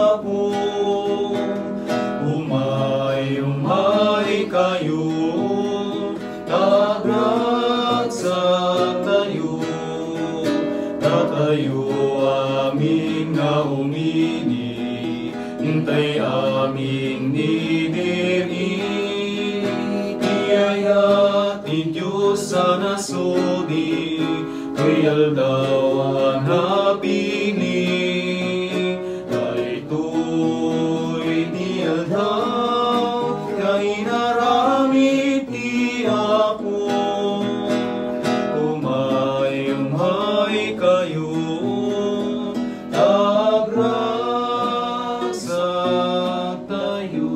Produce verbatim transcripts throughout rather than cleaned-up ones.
Apo, umay, umay kayo, ta agragsaktayo, dakayo amin nga umili, intay amin ni diri, ti ayat ti Dios a nasudi, ti aldaw a napili. Daytoy ti aldaw nga inaramid ti Apo. Umay, umay kayo, agragsaktayo.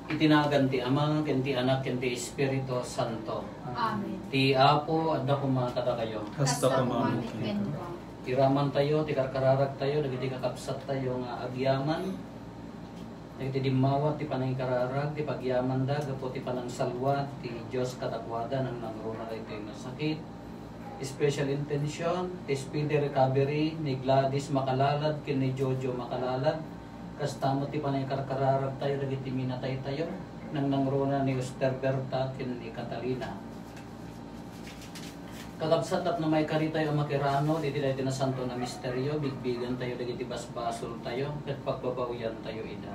Iti nagan ti Ama, ken ti Anak, ken ti Espiritu Santo. Amen. Ti Apo adda koma kadakayo. Kasta koma met kenka. Iramantayo ti karkararagtayo dagiti kakabsattayo nga agyaman dagiti dimmawat ti panangikararag ti pagyamanda gapu ti panangsalua ti Dios kadakuada nang nangruna daytoy nga sakit. Special intention ti speedy recovery ni Gladys Makalalad ken ni Jojo Makalalad. Kasta met ti panangikarkararagtayo dagiti minataytayo nang nangruna ni Oster Berta ken ni Catalina. Kakabsat, tapno maikaritayo a makirano diti daytoy nasanto a misterio, bigbigentayo dagiti basbasoltayo ket pagbabawiantayo ida.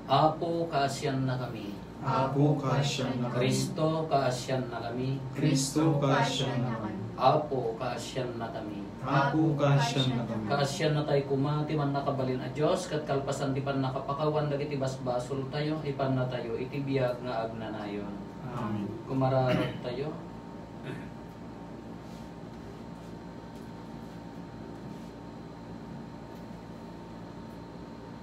Apo, kaasiannakami. Apo, kaasiannakami. Cristo, kaasiannakami. Cristo, kaasiannakami. Apo, kaasiannakami. Apo, kaasiannakami. Kaasiannatay koma ti Mannakabalin a Dios, ket kalpasan ti pannakapakawan dagiti basbasoltayo, ipannatayo iti biag nga agnanayon. Amen. Kumararagtayo.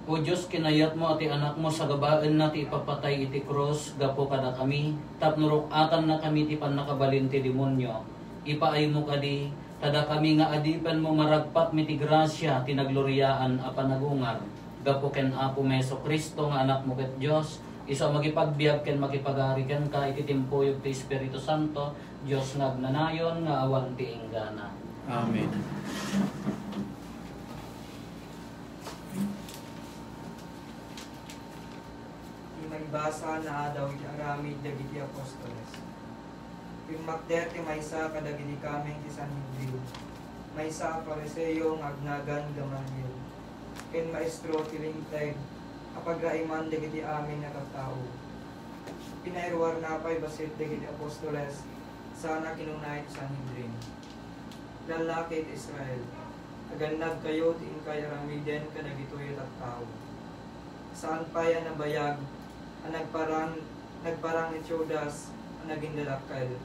O Dios, kinayatmo a ti Anakmo sagabaenna ti ipapatay iti krus gapu kadakami, tapno ruk-atannakami ti pannakabalin ti demonio. Ipaaymo kadi, ta dakami nga adipenmo maragpatmi ti grasia ti nagloriaan a panagungar. Gapu ken Apomi Jesu-Cristo nga Anakmo ket Dios, isu a makipagbiag ken makipagari kenka iti timpuyog ti Espiritu Santo, Dios nga agnanayon nga awan ti inggana. Amen. Ti maibasa nga Adaw iti Aramid dagiti Apostoles. Pimmakder ti maysa kadagiti kameng ti Sanhedrin, maysa a Fariseo nga agnagan Gamaliel, ken maestro ti Linteg a pagraiman dagiti amin a tattao. Pinairuarna pay bassit dagiti apostoles, sana kinuna iti Sanhedrin, "Lallaki ti Israel, agannadkayo ti inkay aramiden kadagitoy a tattao. Saan pay a nabayag a nagparang, nagparang ni Judas a nagindadakkel,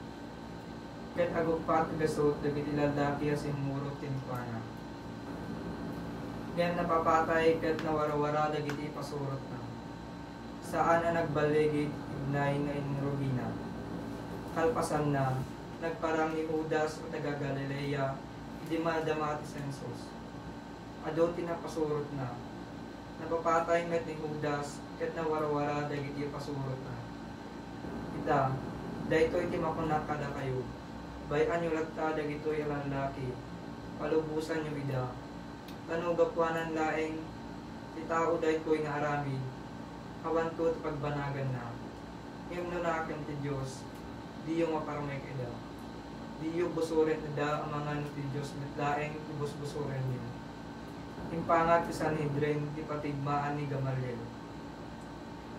ket aguppat a gasut dagiti lallaki a simmurot kenkuana. Ngem napapatay ket nawarawara dagiti ipasurotna. Saan a nagballigig ti ignay nga inrugina. Kalpasanna, nagparang ni Judas a taga-Galilea idi madama ti sensus. Adu ti napasurotna. Napapatay met ni Judas ket nawarawara dagiti pasurotna. Ita, daytoy ti makunak kadakayo, bay-anyo latta dagitoy a lallaki, palubosanyo ida. Ta no gapuanan laeng ti tao daytoy nga aramid, awanto ti pagbanaganna. Ngem no nakem ti Dios, diyo maparmek ida. Diyo busoren ida amangan no ti Dios met laeng ti busbusorenyo." Impangag ti Sanhedrin ti patigmaan ni Gamaliel.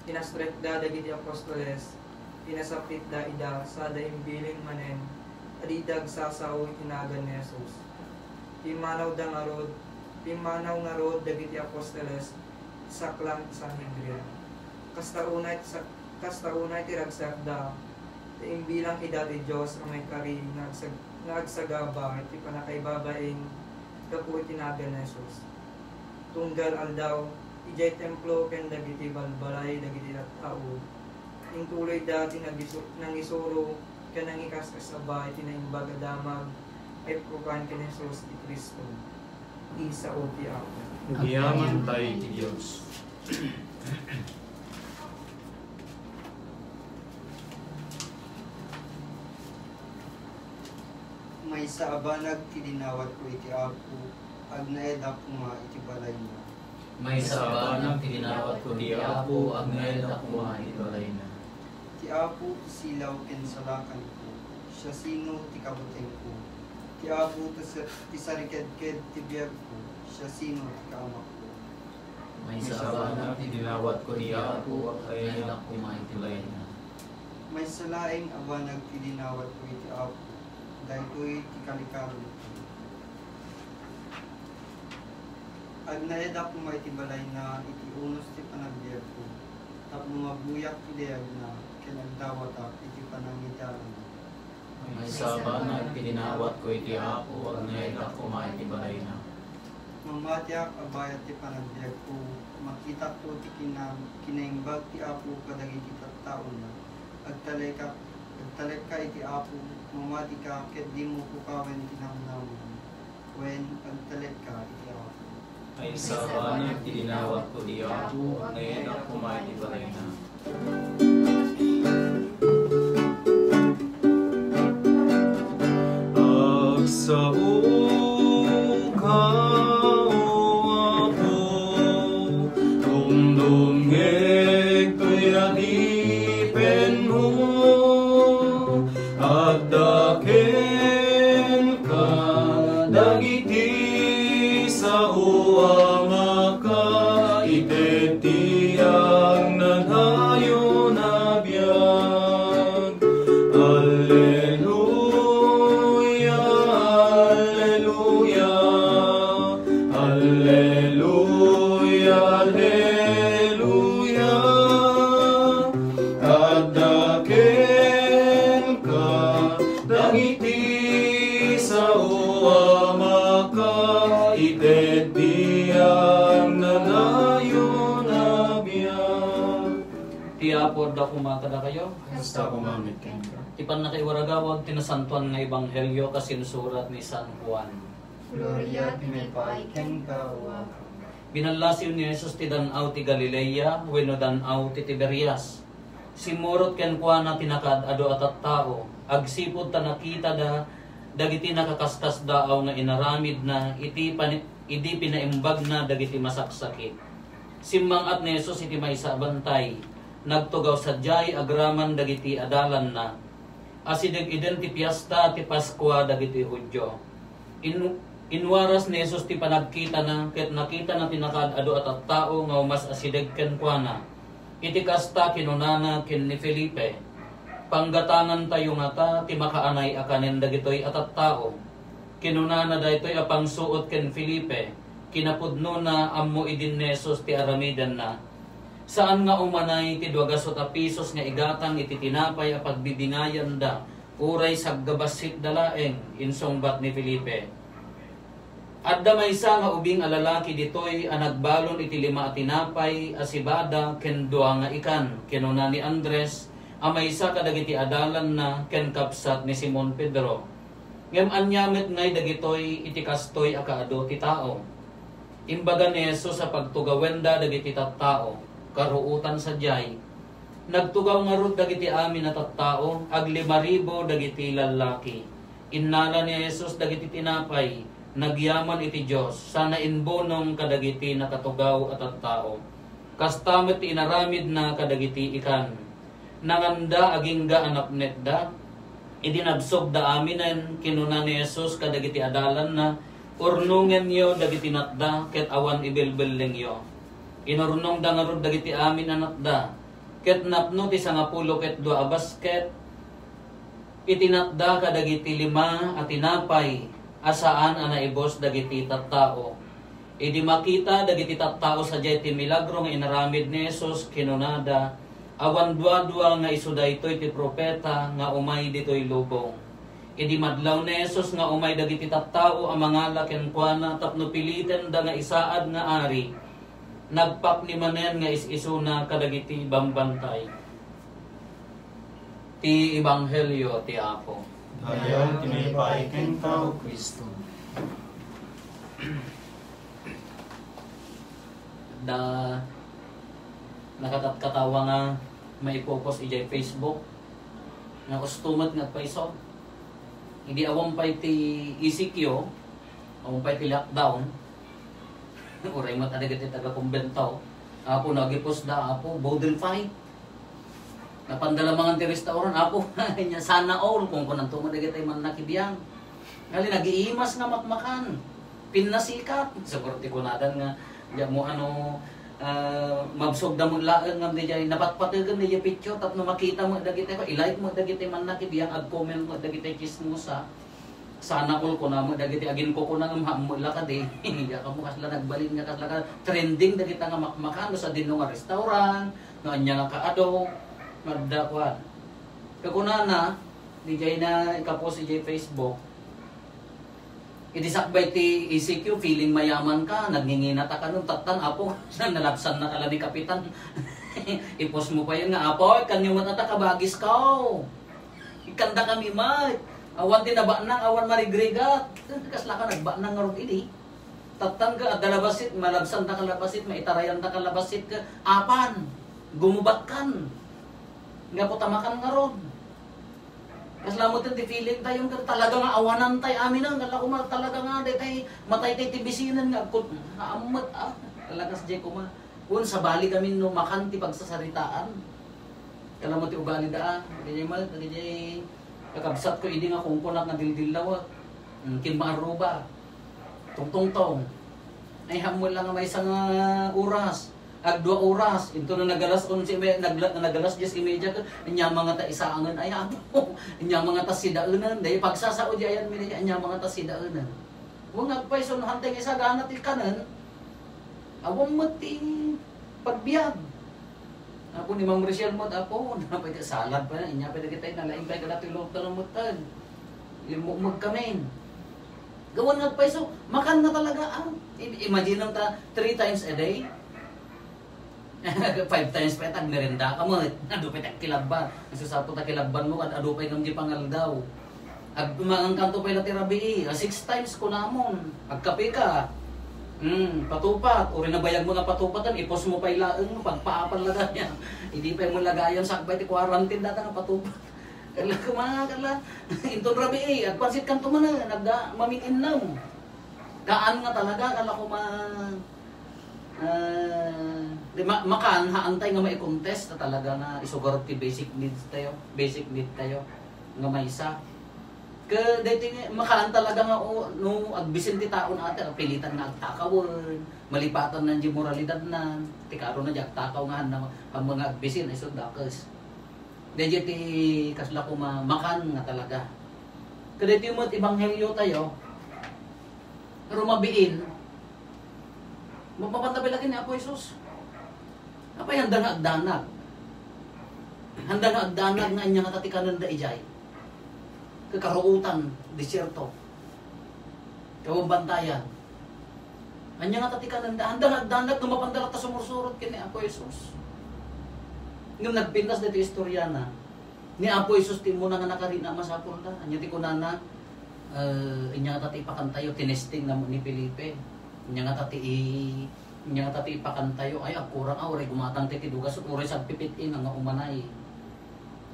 Inastrekda dagiti apostoles, inasapitda ida sada imbilin manen a dida agsasao iti nagan ni Jesus. Pimmanawda ngarud, pimmanaw ngarud dagiti apostoles ti saklang ti Sanhedrin. Kasta unay ti sak-, kasta unay ti ragsakda, ta imbilang ida ti Dios a maikari nga agsag-, nga agsagaba iti pannakaibabain gapu iti nagan ni Jesus. Tunggal aldaw, idiay templo ken dagiti balbalay dagiti tattao, intuloyda ti nagisu-, nangisuro ken nangikas-kasaba iti Naimbag a Damag a iprukan ken ni Jesus ti Cristo. Ti sao ti Apo. Agyamantay ti Dios. Maysa a banag ti dinawatko iti Apo, agnaedak koma iti balayna. Maysa a banag ti dinawatko iti Apo, agnaedak koma iti balayna. Ti Apo ti silaw ken salakanko, siasino ti kabutengko? Ti Apo ti sa-, ti sarikedked ti biagko, siasino ti kaamakko? Maysa a banag ti dinawatko iti Apo, agnaedak koma iti balayna. Maysa laeng a banag ti dinawatko iti Apo, daytoy ti kalikaronko. Agnaedak koma iti balayna iti unos ti panagbiagko, tapno mabuyak ti dayagna ken agdawatak iti panangidalanna. Maysa a banag ti dinawatko iti Apo, agnaedak koma iti balayna. Mamatiak a bayat ti panagbiagko, makitakto ti kinam-, kinaimbag ti Apo kadagiti tattaona. Agtalekak, agtalekka iti Apo, mamatika ket dimo pukawen ti namnamam. Wen, agtalekka iti Apo. Maysa a banag ti dinawatko iti Apo, agnaedak koma iti balayna. Agsaoka, O Apo, dumdumngeg toy adipenmo. Adda kenka dagiti sao a makaited ti agnanayon a biag. Alleluia, alleluia, alleluia, alleluia. Adda kenka dagiti sao a makaited ti agnanayon a biag. Ti Apo adda koma kadakayo. Kasta koma met kenka. Ti pannakaiwaragawag ti nasantoan nga ebanghelio kas insurat ni San Juan. Gloria ti maipaay kenka, O Apo. Binallasiw ni Jesus ti dan-aw ti Galilea wenno dan-aw ti Tiberias. Simmurot kenkuana ti nakaad-adu a tattao, agsipud ta nakitada dagiti nakaskasdaaw nga inaramidna iti pani-, idi pinaimbagna dagiti masaksakit. Simmang-at ni Jesus iti maysa a bantay, nagtugaw sadiay agraman dagiti adalanna. Asideg idi ti piesta ti Paskua dagiti Judio. In-, inwaras ni Jesus ti panagkitana, ket nakitana ti nakaad-adu a tattao nga umas-asideg kenkuana. Iti kasta, kinunana ken ni Felipe, "Panggatangantayo ngata ti makaanay a kanen dagitoy a tattao." Kinunana daytoy a pangsuot ken Felipe, kinapudnona, ammo idin ni Jesus ti aramidenna. Saan nga umanay ti dua gasut a pisos nga igatang iti tinapay a pagbibingayanda, uray saggabassit da laeng, insungbat ni Felipe. Adda maysa nga ubing a lalaki ditoy a nagbalon iti lima a tinapay a sibada ken dua nga ikan, kinuna ni Andres a maysa kadagiti adalanna ken kabsat ni Simon Pedro. Ngem ania met ngay dagitoy iti kastoy a kaadu ti tao? Imbaga ni Jesus a pagtugawenda dagiti tattao, karuotan sadiay. Nagtugaw ngarud dagiti amin a tattao, aglimaribu dagiti lallaki. Innala ni Jesus dagiti tinapay, nagyaman iti Dios, sana imbunong kadagiti nakatugaw a tattao. Kasta met ti inaramidna kadagiti ikan. Nanganda agingga a napnekda. Idi nabsogda aminen, kinuna ni Jesus kadagiti adalanna, "Urnongenyo dagiti natda ket awan ibilbellengyo." Inurnongda ngarud dagiti amin a natda, ket napno ti sangapulo ket dua a basket iti natda kadagiti lima a tinapay a saan a naibus dagiti tattao. Idi makita dagiti tattao sadiay ti milagro nga inaramid ni Jesus, kinunada, "Awan duadua nga isu daytoy ti profeta nga umay ditoy lubong." Idi madlaw ni Jesus nga umay dagiti tattao a mangala kenkuana tapno pilitenda nga isaad nga ari, nagpakni manen nga is-isuna kadagiti bambantay. Ti Ebanghelio ti Apo. Dayag ti maipaay kenka, O Cristo. Da, nakatatkatawa nga maipupos idiay Facebook nga usto met nga agpayso. Idi awan pay ti E C Q, awan pay ti lockdown, uray met dagiti taga-kumbento, Apo, nagipusda, Apo, boodle fight. Napanda la mangan ti restaurant, Apo, nya sana all, kunkunanto met dagiti mannakibiyang. Ngali, nagiimas nga makmakan. Pinnasikat. Siguro ti kunadan nga, diak mo ano, ah, mabsogda met laeng ngem dijay napatpategen dijay picture tapno makita met dagiti, i-like met dagiti mannakibiyang, ag-comment met dagiti chismosa. Sana all, kuna met dagiti aginkukuna ngem haan met la kadi. Diak ammo kasla nagbalin nga kasla ka trending dagita nga makmakan, no sadino nga restaurant, no ania nga kaado, nga adda kuan. Kakunana, dijay na ikapost ijay Facebook. Idi sakbay ti E C Q, feeling mayaman ka, nagngingina ta kanon, tattan, Apo, nalabsan na ka la ni Kapitan. Ipos mo pa yun nga, Apo, kanyo met ata kabagis ka, oh. Ikanda kami met. Awan ti nabanang, awan marigrigat. Kasla ka nagbanang ngarud idi. Tattan ka, adda labasit, malabsan ta ka labasit, maitarayan ta ka labasit, ka, apan, gumubat kan. Nga putamakan ngarud. Kasla met ti feeling tayo, nga talaga nga awanan tay amin, nga la kuma talaga nga, daytay, matay tay ti bisinen nga, agkut, aammet, ah, talaga sa kuma. Kun sabali kami no makan ti pagsasaritaan. Kala mo ti ugali da, ah, dayjay mal, dayjay kakabsat ko idi nga kungkunak nga dildillawek. Hmm, kin maarruba. Tungtungtong. Ay, hammo lang nga maysa nga oras. Agdua oras, into na nagalas onse, may, nagla-, nagalas dies y media ket, anya mga ta isaangen, ay, apo, anya mga ta sidaenen, dahil pagsasao di ayan, mi, anya mga ta sidaenen. Wen nga agpayso, no hanteng isagana ti kanen, awan met ti pagbiag. Apo ni Ma'am Rochelle met, apo, napay ka salad pa, inya pa dagiti nalaing pay kada ti lockdown met tan. Limmukmuk kami. Gawan nga agpayso, makan na talaga, ah. I-, imagine ta, three times a day. Five times pa itag merenda ka met. Adu pa itag kilabban. Ang susapo ta kilabban mo, kad adu pa ngam di pangaldaw. Ag-, mangan kanto pay la ti rabii, ah, six times kunamon. Agkape ka. Hmm, patupat. Uri na bayag mo nga patupatan, ipos mo pay laeng, pagpaapan laga niya. Hindi pay mo lagayan sakbay ti quarantine data nga patupat. Kala kuma, kala. Inton rabii, agpansit kanto man, nagda, mamin innam. Kaan nga talaga, kala kuma, ah, di ma-, makan, haantay nga maikontest, ta talaga nga isugar ti basic needs tayo, basic need tayo. nga maysa. Ke, daytoy nga, makaan talaga nga, o, no, agbisin ti tao na ati, pilitan nga agtakawen, malipatan na di moralidad na, ti karo na di agtakaw nga, han na, han mga agbisin, ay so, dakes. Dayjay ti kasla kuma, makan nga talaga. Ke, daytoy met ebanghelyo tayo, rumabiin, mapapanta lagi ni Apo Jesus. Apay, handa nga agdanag. Handa nga agdanag nga anya nga tatikanan da ijay. Kakaruutan, disyerto. Kawambantayan. Anya nga tatikanan da. Handa nga agdanag, nga mapanda ta sumursurot ken ni Apo Jesus. Ngem nagpintas dito istorya na. Ni Apo Jesus ti immuna nga nakarina a masapulda. Anya ti kunana, eh, inya nga ta ti ipakantayo, tinesting na ni Felipe. Inya nga ta ti i-, inya nga ta ti ipakantayo. Ay, agkurang, ah, uray gumatang ti, ti dugas, uray sagpipit-in nga umanay.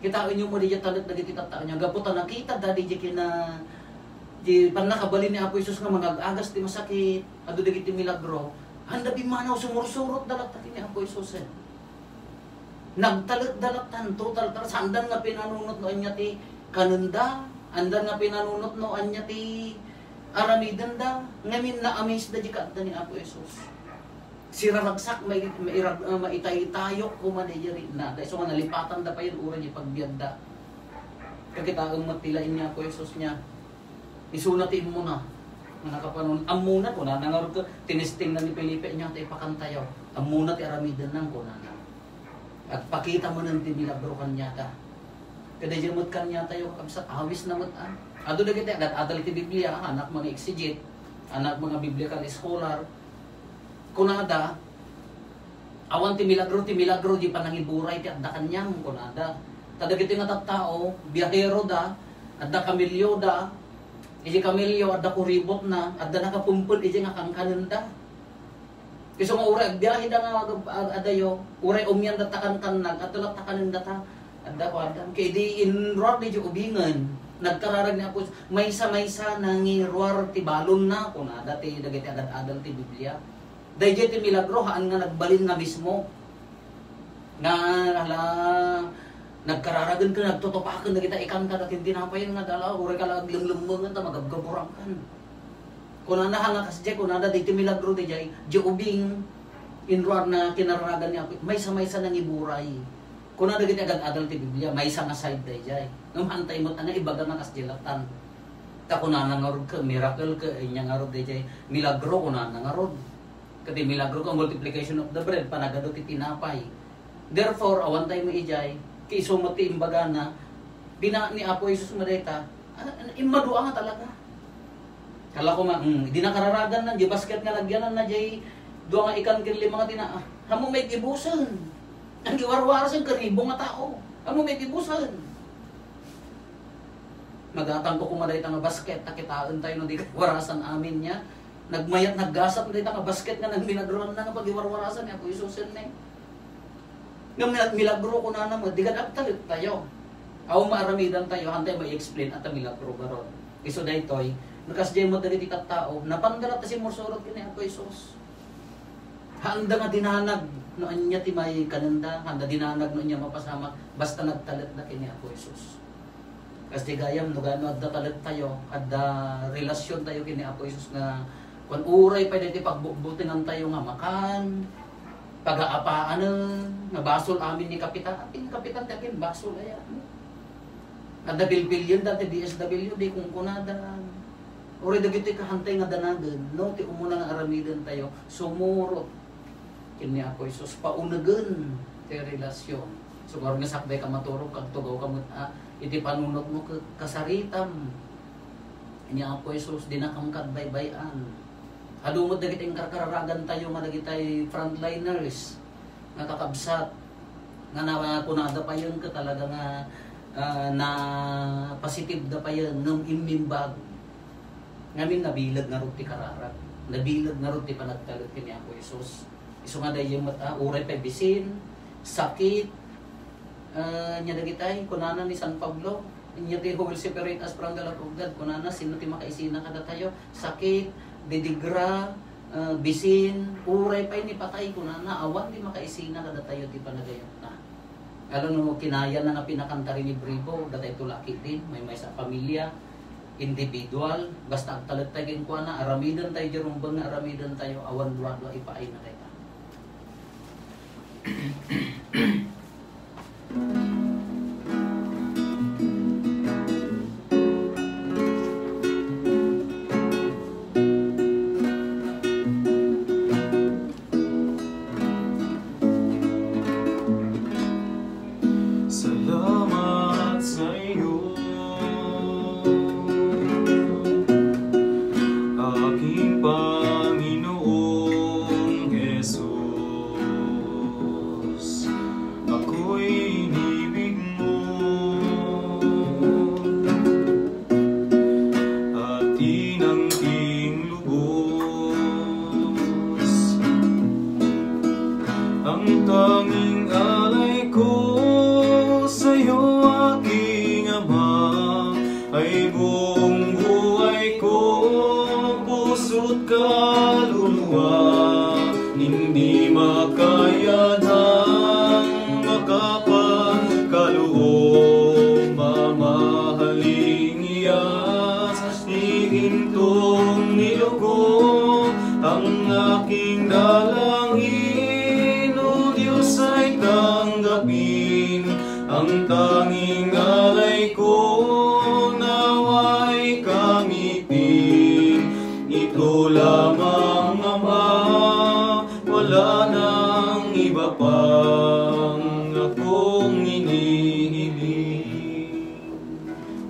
Kitaenyo mo, di talek dagiti tattao niya. Gapu ta nakita da, di kina, di pannakabalin ni Apo Jesus nga mangag-agas ti masakit. Adu dagiti milagro. Handa pimmanaw, sumursurot da latta ni Apo Jesus, eh. Nagtalekda lattan, total, ta saandan nga pinanunot no anya ti kanenda, andan nga pinanunot no anya ti aramidenda, ngamin na-amaze da di kaadda ni Apo Jesus. Siraragsak, mai-, mairag-, ah, maitaytayok kuma di diri na, da isu nga nalipatan da payen uray di pagbiagda. Kakitaem met ti laing ni Apo Jesus niya. Isuna ti immuna. Nga nakapanun-, ammuna, kunana ngarud ket, tinesting na ni Felipe, inya ta ipakantayo. Ammuna ti aramiden nan, kunana. Agpakita manen ti milagro kaniata. Kadaydiay met kaniatayo, kakabsat, awis na met, ah. Adu dagiti agat-adal ti Biblia, anak mga exegete, anak mga biblical scholar. Kunada, awan ti milagro, ti milagro, di panangiburay ti adda kaniam, kunada. Ta dagiti nga tattao, biyahero da, adda kamelyo da, iti kamelyo, adda kuribot na, adda nakapempel iti nga kankanenda. Isu nga uray agbiahe da nga ag-, ag-, adayo, uray umian da ta kankannag, adda la ta kanenda ta, adda ko, adda. Kay di inruar di ubingen. Nagkararag ni Apo Jesus, maysa-maysa nangiruar ti balonna, kunada ti dagiti agad-adal ti Biblia. Daydiay ti milagro, haan nga nagbalin nga mismo. Nga, hala, nagkararagen ken nagtutupaken dagita ikan kada tintinapay nga dala, uray ka la aglemlemmengen ta magabgaburangkan. Kunana, ha nga kasdiay, kunada, daytoy milagro daydiay, diay ubing, inruarna kinararagan ni Apo, maysa-maysa nangiburay. Kuna dagiti agad-adal ti Biblia, maysa nga side daydiay. Ngem hantay met nga ibaga nga kasdiay latan. Ta kunana ngarud ket miracle ket ania ngarud daydiay milagro kunana ngarud. Ket ti milagro ket multiplication of the bread, panagadu ti tinapay. Therefore, awan tayo maidiay, ket isu met ti imbagana, bina ni Apo Jesus nga dayta, ah, immadua nga talaga. Kala ko nga, mm, di nakararagan na, di basket nga nagyanan na, jay dua nga ikan ken lima nga tina-, ah, amo may ibusen. Ang giwarwarasen, karibo nga tao. Amo may ibusen. Magatang ko kuma dayta nga basket, ta kitaen tayo no di warasan amin niya. Nagmayat, naggasat dayta nga basket nga nagmilagruan na nga pagiwarwarasan ni Apo Jesus ni. Nga mila-, milagro ko na naman, di gad agtalek tayo. Aw maaramidan tayo, hantay may explain at milagro garod. Iso daytoy, nakas jay mo dagiti tattao, napanda ta simursurot kini Apo Jesus. Handa nga dinanag no anya ti may kanenda, handa dinanag no anya mapasamak, basta nagtalek na kini Apo Jesus. Kas ti gayam, no gaano adda talek tayo, adda relasyon tayo kini Apo Jesus nga, kung uray pa daytoy pagbutbutingan tayo nga makan, pagaapaanen, nga basol amin ni Kapitan, amin ni Kapitan, ti akin basol, aya. Adda bilbilyen, dati D S W, di kung kunada. Uray dagiti kahantay nga danagen, no, ti umuna nga aramiden tayo, sumurot. Ken ni Apo Jesus, paunegen ti relasyon. Sugar nga sakbay ka maturog, kagtugaw ka met, ah, iti panunot mo, ka-, kasaritam. Ni Apo Jesus, di na kam kadbaybay-an. Adu met dagiti inkarkararagan tayo nga dagiti frontliners nga kakabsat, nga nakunada payen ka talaga nga, ah, na positive da payen, ngem immimbag. Ngamin nabileg ngarud ti kararag. Nabileg ngarud ti panagtalek ken ni Apo Jesus. Isu nga daydi met, ah, uray pay bisin, sakit, ah, nya dagitay, kunana ni San Pablo, nya ti who will separate us from the love of God, kunana, sino ti makaisina kadatayo? Sakit, didigra, ah, bisin, uray pay ni patay, kunana, awan ti makaisina kadatayo ti panagayatna. Lalo no kinayana nga pinakanta rin ni Bribo, datay tulaki din, may maysa a pamilya, individual, basta agtalek tayo kenkuana, aramiden tayo di rumbeng nga aramiden tayo, awan dua-dua ipaay na tayo. Salamat sa iyo, aking Panginoong Jesus. Ako'y inibig mo. At tinangking lubos. Ang tanging alay ko sa'yo, aking Ama, ay buong buhay ko, puso't kaluluwa, hindi makaya ng makapagkaloob, mamahaling iyas, ni gintong ni lugod, ang aking dalangin, O Diyos, ay tanggapin, ang tanging alay ko nawa'y kamit. Ito lamang, Ama, wala nang iba pang akong inihiling.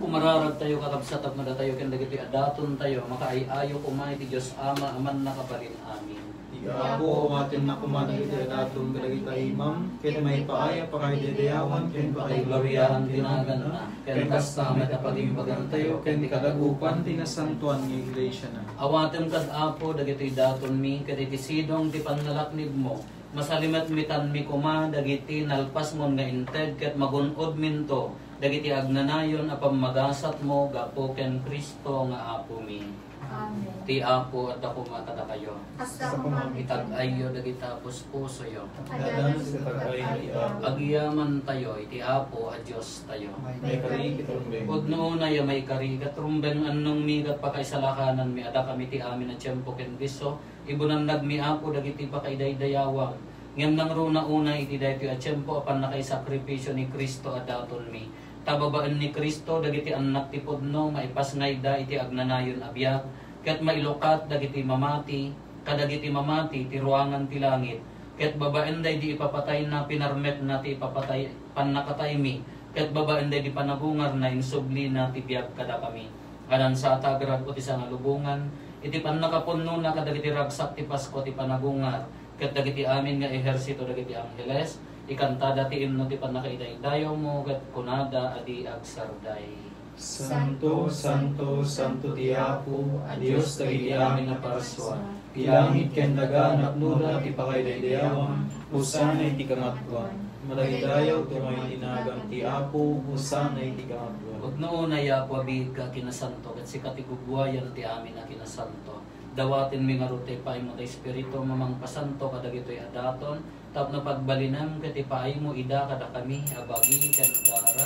Umararag tayo, kakabsat, tapno datayo ken dagiti adaton tayo, makaay-ayo koma iti Dios Ama a mannakabalin. Amen. Ti Apo, awatenna koma dagiti adaton kadagiti imam, ken maipaay a pakaidayawan ken pakaigloriaan ti naganna, ken kasta met a pagimbagantayo ken ti kadagupan ti nasantoan nga iglesiana. Awatem kad Apo dagiti datonmi ket iti sidong ti pannalaknibmo, masalimetmitanmi koma dagiti nalpasmon nga inted ket magun-odminto Dagiti agnanayon a pammagasatmo gapu ken Cristo nga Apomi. Amen. Ti Apo adda koma kadakayo. Kasta koma. Itag-ayyo dagita puspusoyo. Adda met ti itag-ay ti Apo. Agyamantayo iti Apo a Diostayo. Maikari ket rumbeng. Pudno unay a maikari ket rumbeng, annongmi ket pakaisalakananmi a dakami ti amin a tiempo ken disso, ibunannagmi, Apo, dagiti pakaidaydayawam. Ngem nangruna unay iti daytoy a tiempo a pannakaisakripisio ni Cristo a datonmi. Ta babaen ni Cristo, dagiti annak ti pudno maipasngayda iti agnanayon a biag, ket mailukat dagiti mamati, kadagiti mamati ti ruangan ti langit, ket babaen daydi ipapatayna, pinarmekna ti ipapatay, pannakataymi, ket babaen daydi panagungarna, insublina ti biag kadakami. Anan sa ta agrag-o ti sangalubongan, iti pannakapunnona kadagiti ragsak ti Pasko ti panagungar, ket dagiti amin nga ehersito dagiti angheles, ikantada ti imno ti pannakaidaydayawmo, ket kunada a di agsarday. Santo, santo, santo ti Apo a Dios dagiti amin a parsua. Ti langit ken daga napnoda ti pakaidaydayawan. Hosanna iti kangatoan. Madaydayaw ti umay ti nagan ti Apo. Hosanna iti kangatoan. Pudno unay, Apo, a biigka a kinasanto, ket sika ti gugwayan ti amin a kinasanto. Dawatenmi ngarud ti ipaaymo ti Espiritu a mangpasanto kadagitoy a daton, tapno pagbalinem ket ipaaymo ida kadakami a bagi ken dara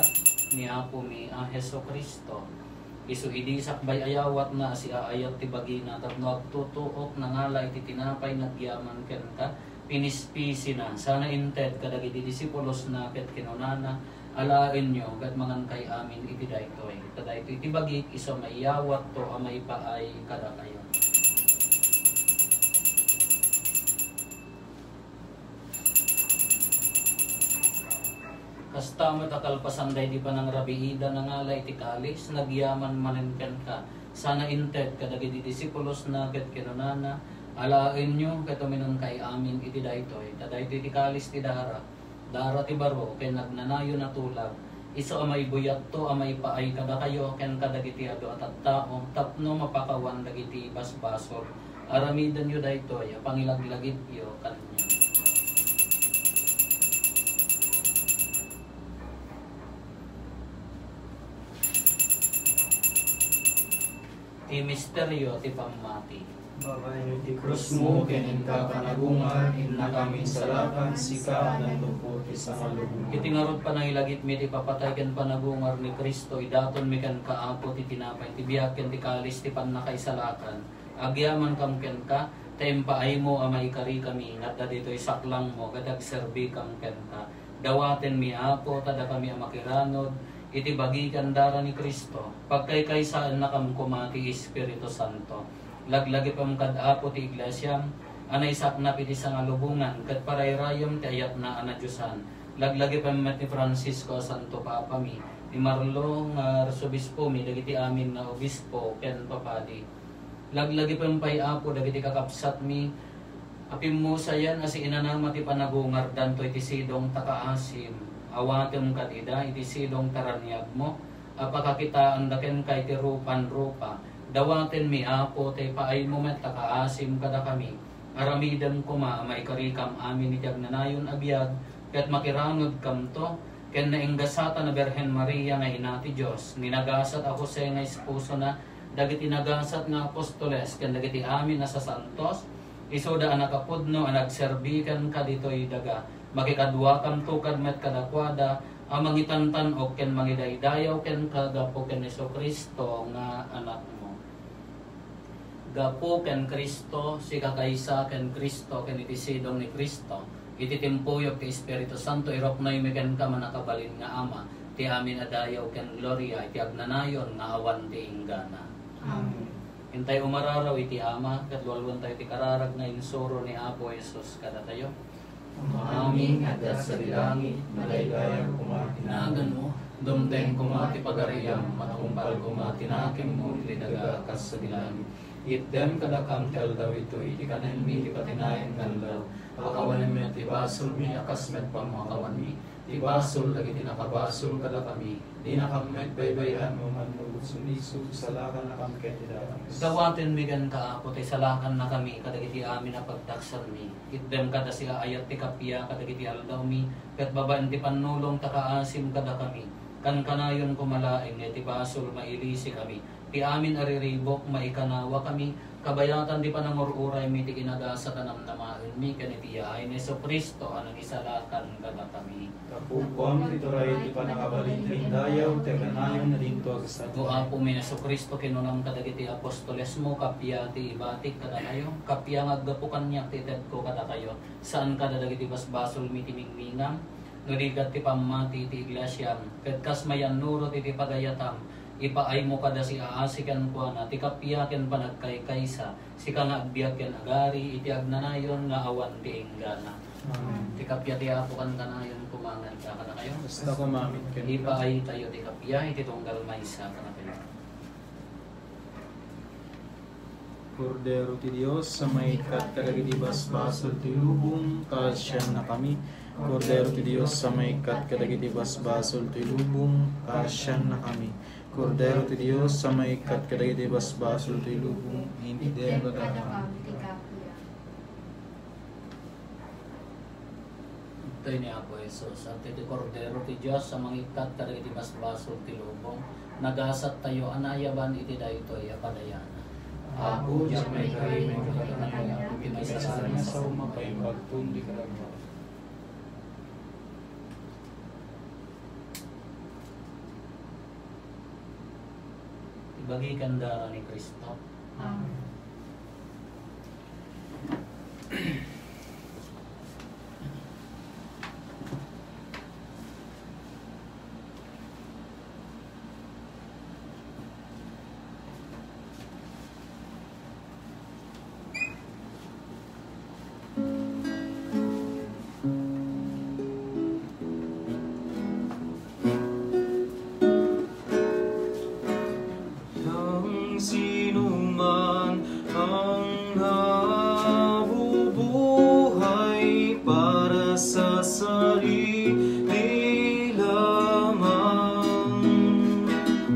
ni Apomi a Jesu-Cristo. Isu idi sakbay a yawatna a siaayat ti bagina tapno agtutuok, nangala iti tinapay, nagyaman kenka, pinispisina, sana inted kadagiti disipulosna ket kinunana, Alaenyo ket mangankay amin iti daytoy. Ta daytoy ti bagik, isu a maiyawatto a maipaay kadakayo. Kasta met a kalpasan daydi panangrabiida, nangala iti kalis, nagyaman manen kenka, sana inted kadagiti disipulosna ket kinunana, Alaenyo ket uminomkay amin iti daytoy. Ta daytoy ti kalis ti dara, dara ti baro ken agnanayon a tulag, isu a maibuyatto a maipaay kadakayo ken kadagiti adu a tattao tapno mapakawan dagiti basbasol. Aramidenyo daytoy a pangilaglagipyo kaniak. Ti misterio ti pammati. Babaen iti krusmo ken inka panagungar, innakam insalakan, sika a nannupo ti sangalubongan. Iti ngarud panangilagipmi ti ipapatay ken panagungar ni Cristo, idatonmi kenka, Apo, ti tinapay ti biag ken ti kalis ti pannakaisalakan. Agyamankam kenka, ta impaaymo a maikarikami nga adda ditoy saklangmo ket agserbikam kenka. Dawatenmi, Apo, ta dakami a makiranod iti bagi ken dara ni Cristo, pagkaykaysaennakam koma ti Espiritu Santo. Laglagipem kad, Apo, ti Iglesiam a naisaknap iti sangalubongan ket parayrayem ti ayatna a nadiosan. Laglagipem met ni Francisco a Santo Papami, ni Marlo nga Arsobispomi, dagiti amin nga obispo ken papadi. Laglagipem pay, Apo, dagiti kakabsatmi a pimmusayan a siinanama ti panagungardanto iti sidong ta kaasim. Awatem kad ida iti sidong ta raniagmo a pakakitaanda kenka iti rupan rupa. Dawatenmi, Apo, ta ipaaymo met ta kaasim kadakami. Aramidem koma a maikarikam amin iti agnanayon a biag ket makiranodkamto ken nainggasatan a Birhen Maria nga Ina ti Dios, ni nagasat a Jose nga esposona, dagiti nagasat nga apostoles ken dagiti amin a sasantos, isuda a nakapudno a nagserbi kenka ditoy daga. Makikaduakamto kad met kadakuada a mangitantan-ok ken mangidaydayaw kenka gapu ken Jesu-Cristo nga Anakmo. Gapu ken Cristo, sika kaysa ken Cristo, ken iti sidong ni Cristo, iti timpuyog ti Espiritu Santo, iruknoymi kenka, mannakabalin nga Ama, ti amin a dayaw ken gloria iti agnanayon nga awan ti inggana. Amen. Intay umararaw iti Ama, ket lualuentayo ti kararag nga insuro ni Apo Jesus kadatayo. Ama mi nga adda sadi langit, madaydayaw koma ti naganmo, dumteng koma ti pagariam, matungpal koma ti nakemmo iti daga kas sadi langit. Itdem kadakam ti aldaw itoy ti kanenmi iti patinayan nga aldaw. Pakawanem met ti basolmi a kas met pamakawanmi ti basol dagiti nakabasol kadakami. Dinakam met baybay-an no mannubot sumiso ti salakannakam ken ti daga. Dawatenmi kenka, Apo, ti salakannakami kadagiti amin a pagtaksanmi. Itdem kad a siaayat ti kappia kadagiti aldawmi, ket babaen ti pannulong ta kaasim kadakami. Kankanayon koma laeng nga iti basol mailisikami. Ti amin a riribuk, maikanawakami, kabayatan ti panangur-uraymi ti kinagasat a namnamaenmi ken iti yaay ni Jesu-Cristo a nangisalakan kadakami. Gapuam ti turay ti pannakabalin ti dayaw ti agnanayon nga dinto agasat. O Apomi Jesu-Cristo, kinunam kadagiti apostolesmo, kappia ti ibatik kadakayo, kappia nga aggapu kaniak ti itedko kadakayo, saan kada dagiti basbasolmi ti mingmingam, no di ket ti pammati ti iglesiam, ket kas mayannurot iti pagayatam, ipaaymo kada siaasi kenkuana ti kappia ken panagkaykaysa, sika nga agbiag ken agari iti agnanayon nga awan ti inggana. Amen. Ti kappia ti Apo kankanayon koma nga adda kadakayo. Kasta koma met kenka. Ipaaytayo ti kappia iti tunggal maysa kadakayo. Kordero ti Dios a maikkat kadagiti basbasol ti lubong, kaasiannakami. Kordero ti Dios a maikkat kadagiti basbasol ti lubong, kaasiannakami. Kordero ti Dios a maikkat kadagiti basbasol ti lubong, intedka kadakami. Daytoy ni Apo Jesus, adtoy ti Kordero ti Dios a mangikkat kadagiti basbasol ti lubong. Nagasattayo a naayaban iti daytoy a padayanan. Apo, diak maikari nga ibaga ti maysa a sao mapaimbag ti kararuam. Ibagi ken dara ni Cristo. Amen. Nang sinuman ang nabubuhay para sa sarili lamang,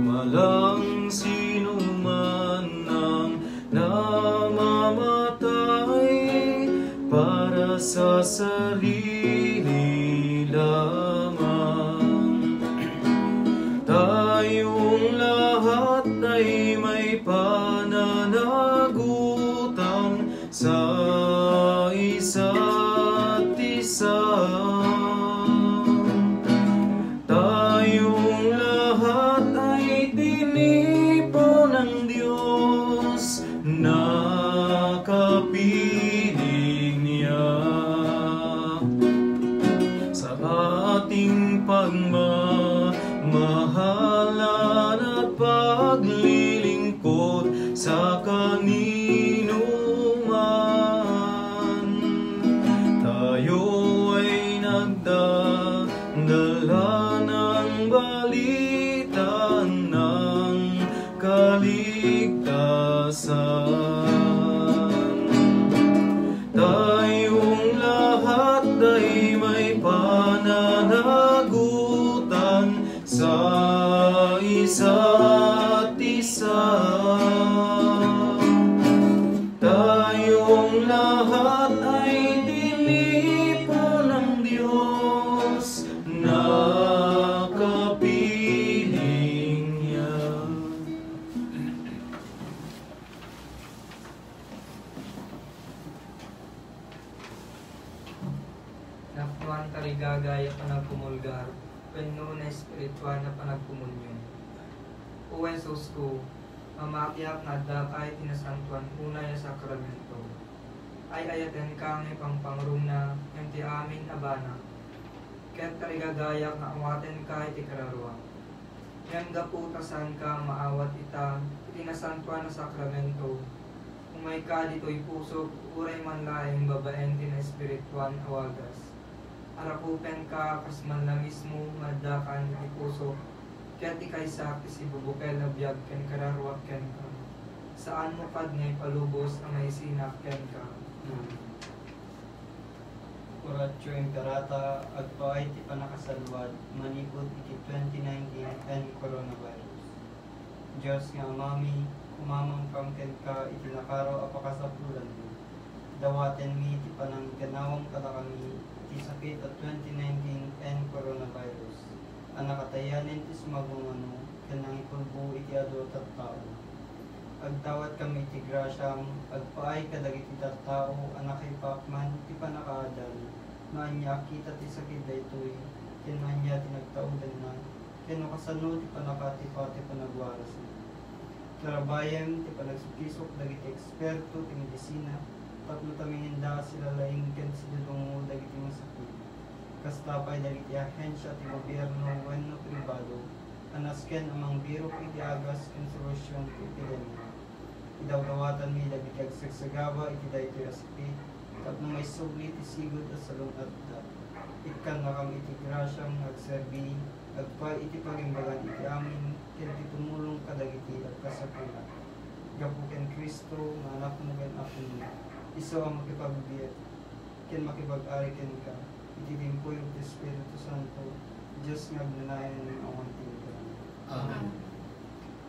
walang sinuman ang namamatay para sa sarili lamang. Tayong lahat ay may pananagutan sa isa't isa. Tayong lahat ay tinipon ng Diyos na kapiling niya. Sa ating pagmamahalan at paglilingkod sa kanino man, tayo ay nagdadala ng balita ng kaligtasan. Tayong lahat ay may pananagutan sa isa't isa. Tayong lahat ay tinipon ng Diyos na kapiling niya. Napnoan tarigagay a panagkumulgar wenno naespirituan a panagkomunion. O Jesus ko, mamatiak nga addaka iti nasantoan unay a sakramento. Ay-ayatenka nga ipangpangruna ngem ti amin a banag. Ket tarigagayak nga awatenka iti kararuak. Ngem gapu ta saanka maawat ita iti nasantoan a sakramento, umayka ditoy pusok uray man laeng babaen ti naespirituan a wagas. Arakupenka kas man la mismo nga addakan iti pusok, ket ikaysak ti sibubukel a biag ken kararuak kenka. Saanmo kad nga ipalubos a maisinak kenka. Amen. Oratio Imperata, agpaay ti pannakasalluad manipud iti twenty nineteen N coronavirus. Dios nga Amami, kumamangkam kenka iti nakaro a pakasapulanmi. Dawatenmi ti panangganawam kadakami iti sakit a twenty nineteen N coronavirus. a nakatayanen ti sumagmamano ken nangipulbo iti adu a tattao. Agdawatkami iti grasiam, agpaay kadagiti tattao a nakaipaakman ti pannakaadal, no ania a kita ti sakit daytoy, ken no ania ti nagtaudanna, ken no kasano ti pannakatipatip a nagwarasna. Tarabayem ti panagsukisok dagiti eksperto ti medisina tapno tamingenda a silalaing ken sidudungngo dagiti masakit. Kasta pay dagiti ahensia ti gobierno wenno pribado a nasken a mangbirok iti agas ken solusion ti epidemia. Idawdawatanmi dagiti agsagsagaba iti daytoy a sakit tapno maisubli ti sigud a salun-atda. Ikkannakam iti grasiam nga agserbi, agpaay iti pagimbagan iti amin ken ti tumulong kadagiti agkasakuna. Gapu ken Cristo nga Anakmo ken Apomi, isu a makipagbiag ken makipag-ari kenka iti timpuyog ti Espiritu Santo, Dios nga agnanayon nga awan ti inggana. Amen.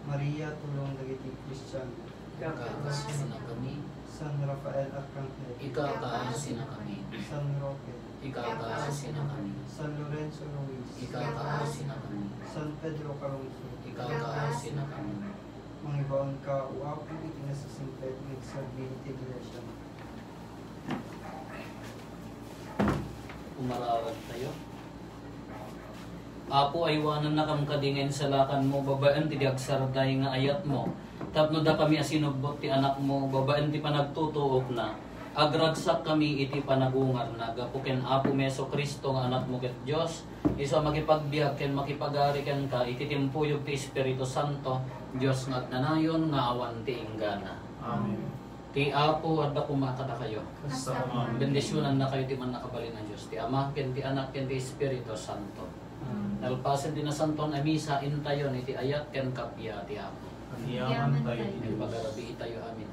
Maria, tulong dagiti Kristiano. Ikakaasinakami. San Rafael Arkanghel. Ikakaasinakami. San Roque. Ikakaasinakami. San Lorenzo Ruiz. Ikakaasinakami. San Pedro Calungsod. Ikakaasinakami. Mangibaonka, O Apo, iti nasasingpet nga agserbi iti Iglesia. Umarawad tayo. Apo, aywanannakam kadi nga insalakanmo babaen ti agsarday nga ayatmo, tapno dakami a sinubbot ti Anakmo babaen ti panagtutuokna, agragsakkami iti panagungarna gapu ken Apomi Jesu-Cristo nga Anakmo ket Dios, isu a makipagbiag ken makipagari kenka iti timpuyog ti Espiritu Santo, Dios nga agnanayon nga awan ti inggana. Amen. Ti Apo adda koma kadakayo. Kasta met. Bendisionannakayo ti mannakabalin a Dios, ti Ama, ken ti Anak, ken ti Espiritu Santo. Amen. Nalpasen ti Nasantoan a Misa, intayon iti ayat ken kappia ti Apo. Agyamantayo iti Dios. Pagarabii tayo, amin.